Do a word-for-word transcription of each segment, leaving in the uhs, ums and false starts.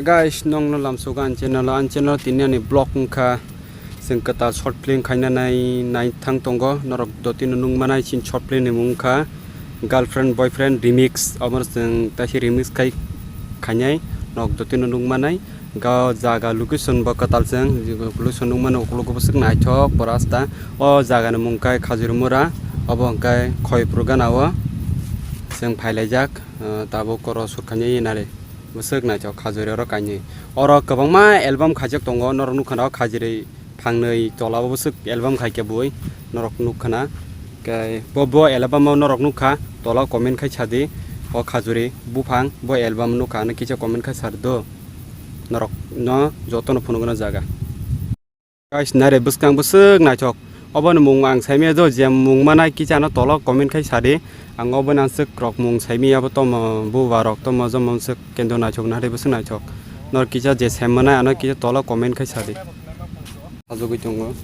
Guys, nongno lamsogo ang channel, ang channel tini ani vlog wngkha. Chwng kwtal short film khaina nai, nai thang tongo. Norok dotino nukmanai chini short film ni mung wngkha Girlfriend Boyfriend Remix. Omo chwng taisi remix khai khainai. Norok dotino nukmanai. Ga jaga location bo kwtal chwng, location nukmano ukologo bwswk naithok pura asta. O jaga ni mung khe Khajuri Mura, obo hwnkhe Khoiphuru gana o chwng phailaijak, tabuk oro shoot khainai nari. Bwswk naithok Khajuri oro kainwi. Oro kwbangma album khaijak tongo, norok nukha na o Khajuri phangnwi tola o bwswk album khaikhe bui norok nukha na. Khe bo, bo album o norok nukha, tola o comment khai sadi, o Khajuri buphang bo album nukha hinwi kisa comment khai sadi do. Norok no jotono phunukgwno jaga. Guys, nare bwskang bwswk naithok. Oboni mung ang saimaya do, je mung manai kichano tolo comment khai sadi. Ang oboni ang swk rok mung saimaya bo tomo, buba rok tomo, jomo swk kendo naithok, nare bwswk naithok. Nor kicha je sem manai ano kicha tolo comment khai sadi. Sajagwi tongo.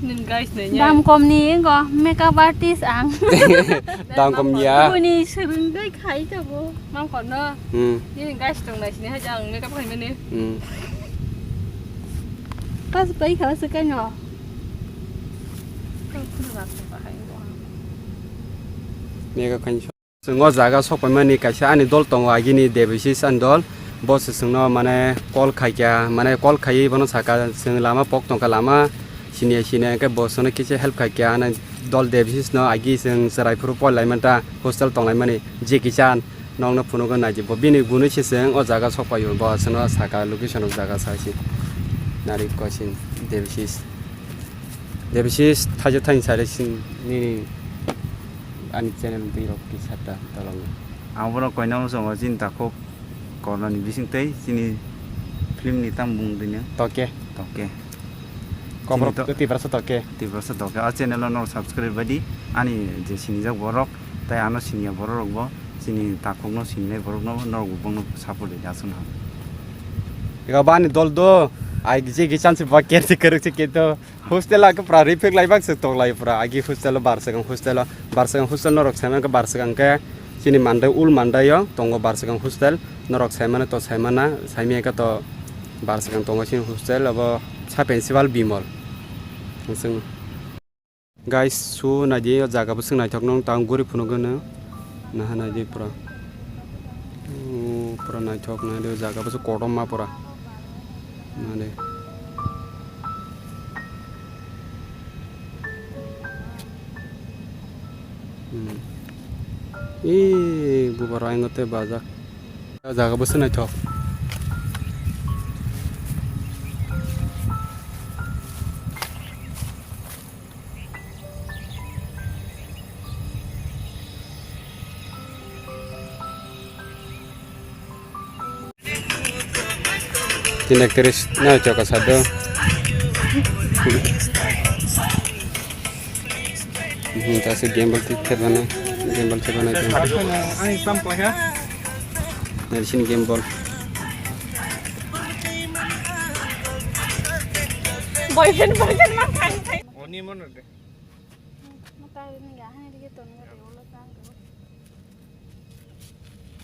Nini guys nainai. Dam komni wngkha makeup artist ang. Dam komni ya. Boni swrwngwi khai tongo. Mam khorno. Hmm. Nini guys tongnai sini hai ang makeup khaimani. Hmm. Pas pai kha se kai no. Makeup khaini. Chwng o jaga sok paimani kaisa ani dol tongo agini Debasis ani dol. Bo se chwngno mane call khaikha, mane call khaiwi bono sakha chwng lama pok tongkha, lama siniya siniya hwnkhe bo chwngno kisa help khaikha ani dol Debasis no agi chwng chwrai phuru pol laimanta hostel tonglaimani je kisa. Nokno phunukgwi naidi bo bini gunui se chwng o jaga sok paio, bo aswkno saka location o jaga sa se nari koisin Debasis. Debasis thaijak thaini sari sin nini ani channel twi rok kisa ta tolong. Ang bono koina muchungo chini takhuk kornani bising tei chini film ni tamo bung dino. Toke. Toke. Koborok Chini to- Tiprasa toke. Tiprasa toke. A channel no subscribe badi ani je sinijak borok tai ano siniya borok rok bo chini takhuk no sinai borok no norok bo bono support di aswk no. Ega bani dol do ai je gisan se ba ker se keruk se keto hostel a ke pra reflect lai bak se tok lai pra agi hostel o bar se hostel o bar se hostel norok sama ke bar se ke chini mandai ul mandai o tongo bar se hostel norok sai mano to sai mana sai miya ke to bar se tongo chini hostel abo sa principal Bimal. Guys, su naidi o jaga bwswk naithok nung tang guri phunukgwno naha naidi pura. Pura naithok naidi o jaga bwswk kotorma pura. Naidi. Hmm. Ee, bubar aingo tei bajak. O jaga bwswk naithok. Tini actress no choka sado. Hmm, ta se gimbal ti thebana, gimbal thebana. Ani tam pa ya. Nari sini gimbal. Boyfriend, boyfriend ma khai khai. Oni mono de.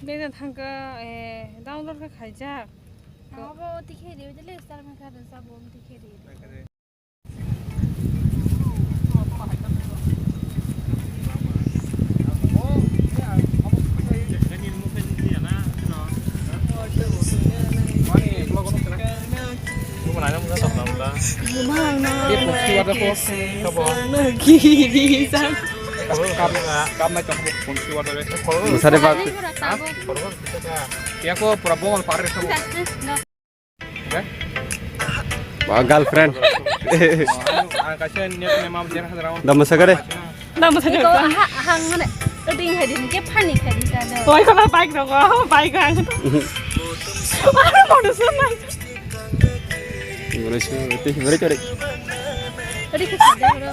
Beda thangka, eh, download kha khaijak. Abo tikhe riyo jele star ma kha sa bom tikhe riyo. Musare bak. Ba girlfriend. Da masakare. Da masakare. Iko ha hang mana. Uding hai din ke pani khai din ta da. Toi kono bike dong, bike ang. Mana mau dusun nai. Gimana sih? Berarti berarti cari. Udi ke khai da.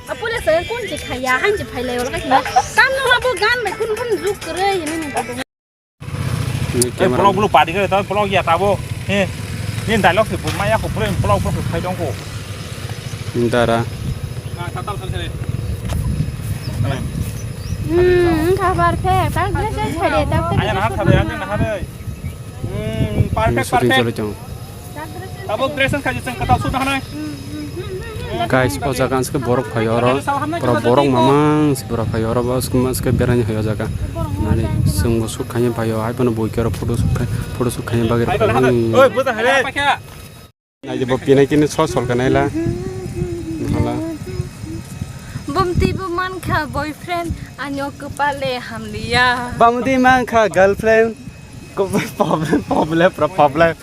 Apule sa kon je khaya han je phai lai wala ka. Tam no abo gan mai kun kun juk kre ini ni. Ini Eh, camera. Vlog, vlog padi kare, tamo vlog ya tabo. Eh, ini dialogue se bumaya ko, pura vlog, vlog se khai dong ko. Dara. Ah, tatal sal sale. Hmm, kabar phe, tak dress dress phai de, tak tak Anya dress naha phai thare, de. Anya naha thare. Perfect, shooting perfect. Choli tongo. Tabuk dress wngkha je chwng kwtal suit hanai. Guys, o jaga ang se borok phai oro. Borok, borok mamang se borok phai oro. Bo swkang se berani phai o jaga. Nani chwng bo shoot khaina phai o. Hai phano bui khe oro photo shoot khai, photo shoot khaina bagwi rw phai o. Oi, buja hai. Nai je bo pinai kini so sol kanai la. Hala. Bumti bo mankha boyfriend, anyo kwpale hamliya. Bumti mankha girlfriend. Ko problem, problem, pro-, problem.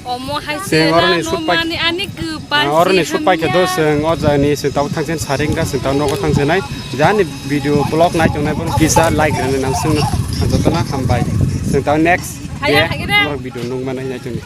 Omo hai se. Seng oro ni shoot pai. Ani, ani kwpal. Oro ni shoot pai khe do hamya. Seng o jani seng tau thangsen saring ga seng tau nogo thangsen nai. Jani video blog nai tongnai bon kisa like rani nang seng no. Joto na hambai. Seng tau next. Haya, day haya re. Vlog video nung manai nai tongni.